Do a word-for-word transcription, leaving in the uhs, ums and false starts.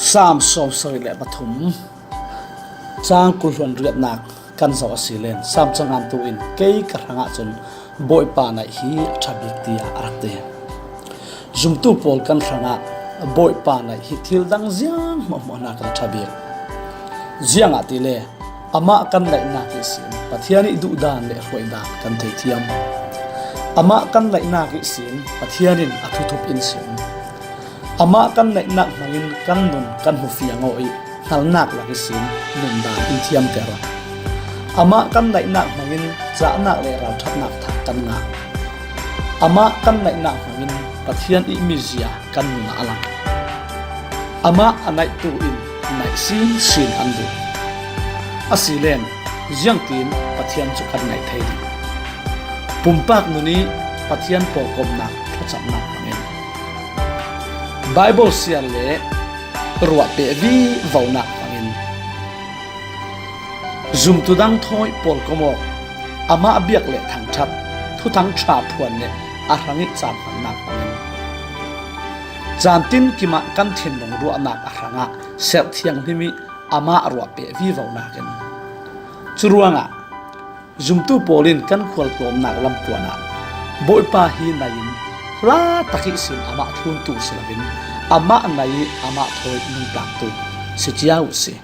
Sam sawmsarih le pathum, cang kul hluan riatnak kan zoh a si len, Sam cangantu in kei ka hrangah cun Bawipa naih hi a ṭha bik, tiah a rak ti. Zumtu pawl kan hrangah Bawipa naih hi thil dang ziang hmuahhmuah hna kan a ṭha bik. Ziangahtile amah kan naihnak ihsin Pathian ih duhdan le hruaidan kan theithiam. Amah kan naihnak ihsin Pathian in a thuthup in sim. Amah kan naihnak hmangin kan nun kan hmu fiang aw ih hngalnak lak ihsin nundan in thiamter. Amah kan naihnak hmangin cahnak le ralṭhatnak thak kan ngah. Amah kan naihnak hmangin Pathian ih mizia kan nun ah a lang. Amah a naihtu in naih sinsin an duh. Asilen ziangtin Pathian cu kan ngaih thei ding? Pumpak nun ih Pathian pawlkomnak thlacamnak hmangin, Baibal siar le ruahpek vivonak hmangin, zumtu dang thawi pawlkom awk, amah biak le thangṭhat, thuthang ṭha phuan le a hrang ih caanhmannak hmangin, caan tinkim ah kan thinlung ruahnak a hrangah serh thianghlim ih amah ruahpek vivonak in, curuangah zumtu pawl in kan khualtlawmnak lamkuan ah Bawipa hi naih in hla tak ihsin amah thluntu si loin amah naih ih amah thawi nuntaktu si cia uhsi.